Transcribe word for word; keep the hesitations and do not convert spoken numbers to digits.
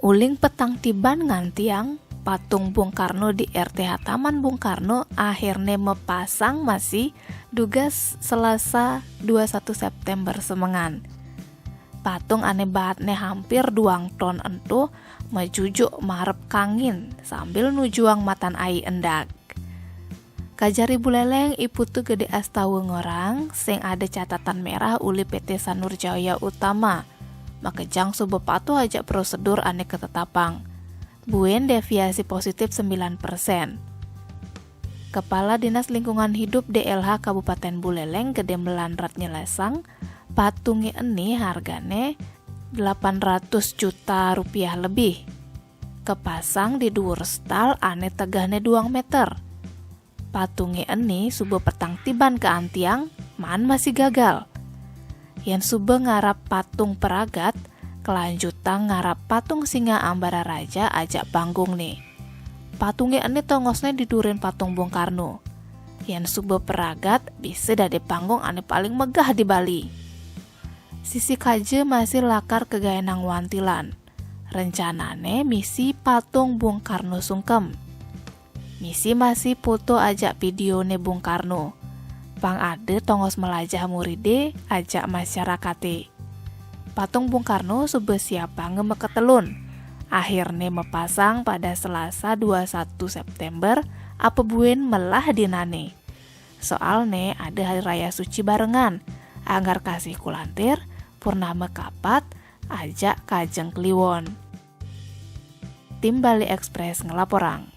Uling petang tiban ngantiang, patung Bung Karno di R T H Taman Bung Karno akhirnya mepasang masih dugas Selasa dua puluh satu September semengan. Patung ane baatne hampir duang ton ento mejujuk marep kangin sambil nujuang matan ai endag. Kajari Buleleng, I Putu gede astawa ngorang sing ada catatan merah uli P T Sanur Jaya Utama. Makejang suba patuh ajak prosedur ane ketetapang. Buin deviasi positif sembilan persen. Kepala Dinas Lingkungan Hidup D L H Kabupaten Buleleng gede melanrat nyelesang, patunge eni hargane delapan ratus juta rupiah lebih. Kepasang di duur stal ane tegehne duang meter. Patunge eni suba petang tiban keantiang, man masih gagal. Yen suba ngarap patung peragat, kelanjutang ngarap patung singa Ambara Raja ajak panggungne. Patunge eni tongosne didurin patung Bung Karno. Yen suba peragat, bisa dadi panggung ane paling megah di Bali. Sisi kaja masih lakar kegaenang wantilan. Rencanane misi patung Bung Karno sungkem. Misi masih foto ajak videone Bung Karno. Pang ada tongos melajah muride ajak masyarakate. Patung Bung Karno suba siapanga meketelun. Akhirne mepasang pada Selasa dua puluh satu September, apa buin melah dinane. Soalne ada hari raya suci barengan, Anggar Kasih Kulantir, Purnama Kapat, ajak Kajeng Kliwon. Tim Bali Express ngelaporang.